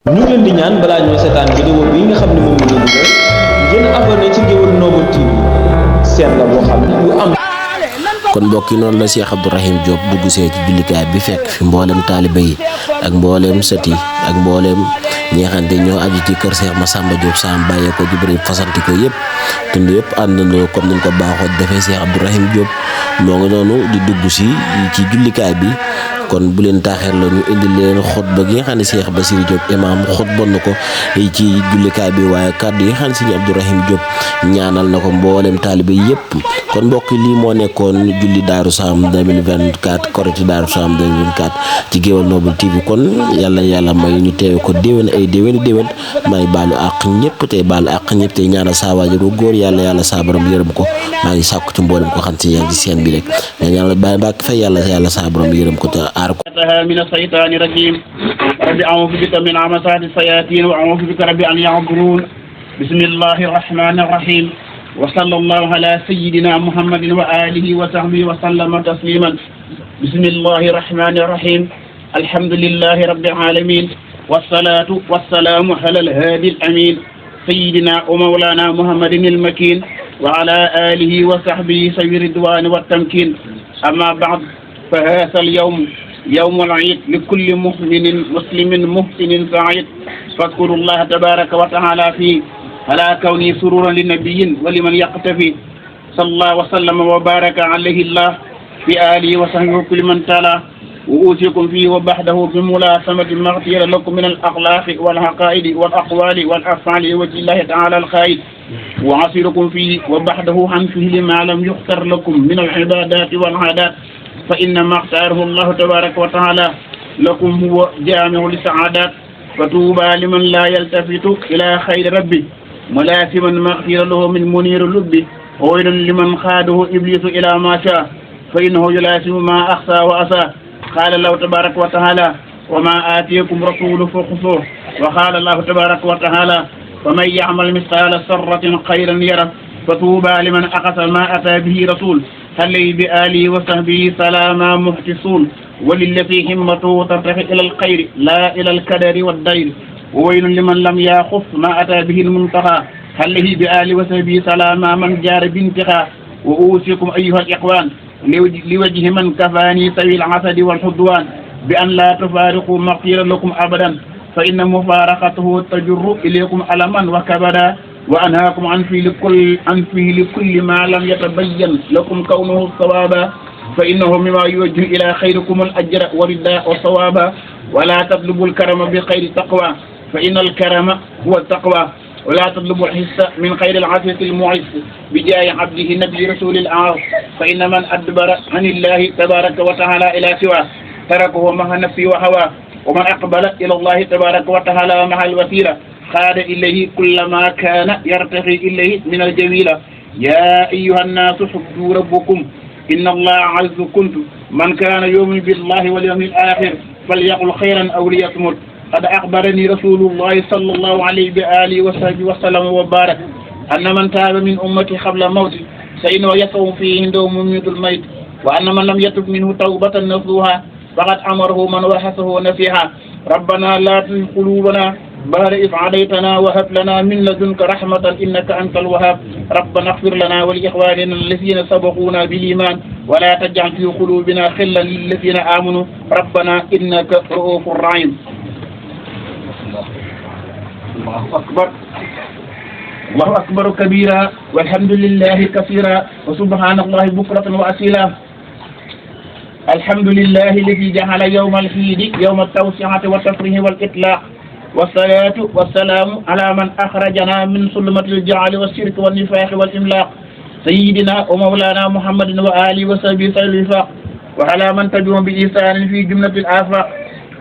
ñu ngi leen di ñaan balaa ñoo seetaan vidéo bi nga xam ne moom la ñu def ngeen abonné ci Ngéwël Noble TV seen la boo xam ne lu am. kon mbokk yi noonu la Cheikh Abdourahim Diop dugg see ci jullikaay bi fekk fi mboolem taalibe yi ak mboolem sët yi ak mboolem ñi nga xam ne ñoo aju ci kër Cheikh Massamba Diop Sam bàyyee ko Jibril fasanti ko yëpp tund yëpp àndandoo comme niñ ko baaxoo defee Cheikh Abdourahim Diop moo ngi noonu di dugg si ci jullikaay bi. kon bu leen taaxeer la ñu indi leen xutba gi nga xam ne Cheikh Bassirou Diop imam xutba na ko ci jullikaay bi waaye kàddu yi nga xam ne Serigne Abdourahim Diop ñaanal na ko mboolem taalibe yëpp kon mbokk lii moo nekkoon julli Daaru Sam 2024 korité Daaru Sam 2024 ci Ngéwël Noble TV kon yàlla may ñu teewe ko déwén ay déwén may baalu àq ñëpp tey baalu àq ñëpp tey ñaanal saa waajuru góor yàlla saa borom yërëm ko maa ngi sàkku ci mboolem ko xam si yaa ngi ci seen bi rek ñaanal bàyyi mbàkk fay yàlla saa borom yërëm ko من الشيطان الرجيم رب أعوذ بك من همزات الشياطين وأعوذ بك رب أن يحضرون بسم الله الرحمن الرحيم وصلى الله على سيدنا محمد وآله وصحبه وسلم تسليما بسم الله الرحمن الرحيم الحمد لله رب العالمين والصلاة والسلام على الهادي الأمين سيدنا ومولانا محمد المكين وعلى آله وصحبه سوي الرضوان والتمكين أما بعد فهذا اليوم يوم العيد لكل مؤمن مسلم محسن سعيد فاذكروا الله تبارك وتعالى فيه على كونه سرورا للنبي ولمن يقتفي صلى الله وسلم وبارك عليه الله في آله وصحبه كل من تلا وأوصيكم فيه وبعده بملاسمة المغفرة لكم من الأخلاق والعقائد والأقوال والأفعال وجه الله تعالى الخير وعصيركم فيه وبعده عن فيه ما لم يختر لكم من العبادات والعادات فإنما اختاره الله تبارك وتعالى لكم هو جامع للسعادات فتوبى لمن لا يلتفت إلى خير ربي ملاسما مغفر له من منير اللب وويل لمن خاده إبليس إلى ما شاء فإنه يلاسم ما أخسى وأسى قال الله تبارك وتعالى وما آتيكم رسول فخذوه وقال الله تبارك وتعالى ومن يعمل مثقال ذرة خيرا يره فتوبى لمن أخذ ما أتى به رسول عليه بآله وصحبه سلاما محتسون وللذي همته ترتفع إلى الخير لا إلى الكدر والدير وويل لمن لم يأخذ ما أتى به المنتهى عليه بآله وصحبه سلاما من جار بانتهاء وأوصيكم أيها الإخوان لوجه من كفاني سوي العسد والحدوان بأن لا تفارقوا مغفرا لكم أبدا فإن مفارقته تجر إليكم ألما وكبدا وأنهاكم عن فيه لكل ما لم يتبين لكم كونه صوابا فإنه مما يوجه إلى خيركم الأجر والرداء والصوابا ولا تطلبوا الكرم بخير التقوى فإن الكرم هو التقوى ولا تطلبوا الحس من خير العافية المعز بجاه عبده نبي رسول الأعراف فإن من أدبر عن الله تبارك وتعالى إلى سواه تركه مع نفسه وهواه ومن أقبل إلى الله تبارك وتعالى مع الوسيلة خاد إليه كل ما كان يرتقي إليه من الجميلة يا أيها الناس حبوا ربكم إن الله عز كنتم من كان يؤمن بالله واليوم الآخر فليقل خيرا أو ليصمت قد أخبرني رسول الله صلى الله عليه بآله وصحبه وسلم وبارك أن من تاب من أمتي قبل موته فإنه يصوم فيه عنده مميت الميت وأن من لم يتب منه توبة نصوها فقد أمره من وحسه نفيها ربنا لا تزغ قلوبنا بعد إذ هديتنا وهب لنا من لدنك رحمة إنك أنت الوهاب ربنا اغفر لنا ولإخواننا الذين سبقونا بالإيمان ولا تجعل في قلوبنا غلا للذين آمنوا ربنا إنك رؤوف رحيم الله أكبر الله أكبر كبيرا والحمد لله كثيرا وسبحان الله بكرة وأصيلا الحمد لله الذي جعل يوم العيد يوم التوسعة والتفريح والإطلاق والصلاة والسلام على من أخرجنا من ظلمة الجهل والشرك والنفاق والإملاق سيدنا ومولانا محمد وآله وصحبه الوفاق وعلى من تبعهم بإحسان في جملة الآفاق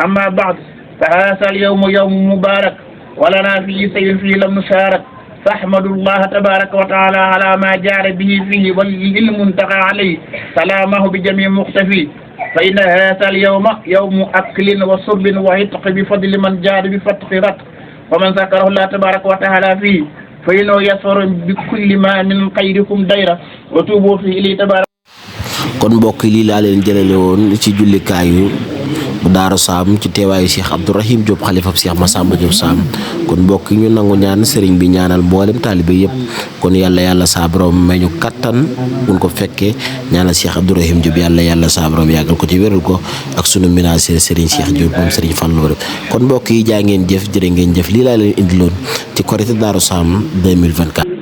أما بعد فهذا اليوم يوم مبارك ولنا فيه سير فيه لم نشارك فاحمد الله تبارك وتعالى على ما جار به فيه والمنتقى عليه سلامه بجميع مختفي فإن هذا اليوم يوم أكل وصب وعتق بفضل من جار بفتح رتق ومن ذكره الله تبارك وتعالى فيه فإنه يسفر بكل ما من خيركم ديرا وتوبوا فيه إليه تبارك. kon mbokk lii laa leen jëlale woon ci jullikaayu bu Daaru Saam ci teewaayu Cheikh Abdourahim Diop xalifab Cheikh Massamba Diop Sam kon mbokk yi ñu nangu ñaan sëriñ bi ñaanal mboolem taalibe yëpp kon yàlla saa borom may ñu kattan buñ ko fekkee ñaanal Cheikh Abdourahim Diop yàlla saa borom yàggal ko ci wéral ko ak sunu ménagère sëriñ Cheikh Diop moom sëriñ Fallou kon mbokk yi jaa ngeen jëf jërë ngeen jëf lii laa leen indiloon ci Korité Daaru Saam 2024.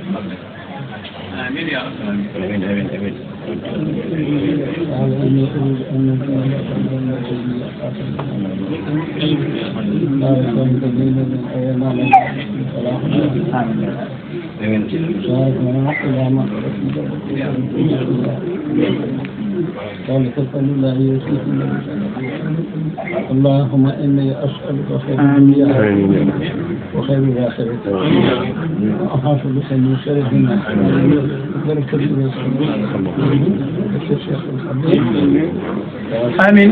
اللهم إني أسألك خير الدنيا وخير الآخرة وأخاف بك من شر الدنيا آمين.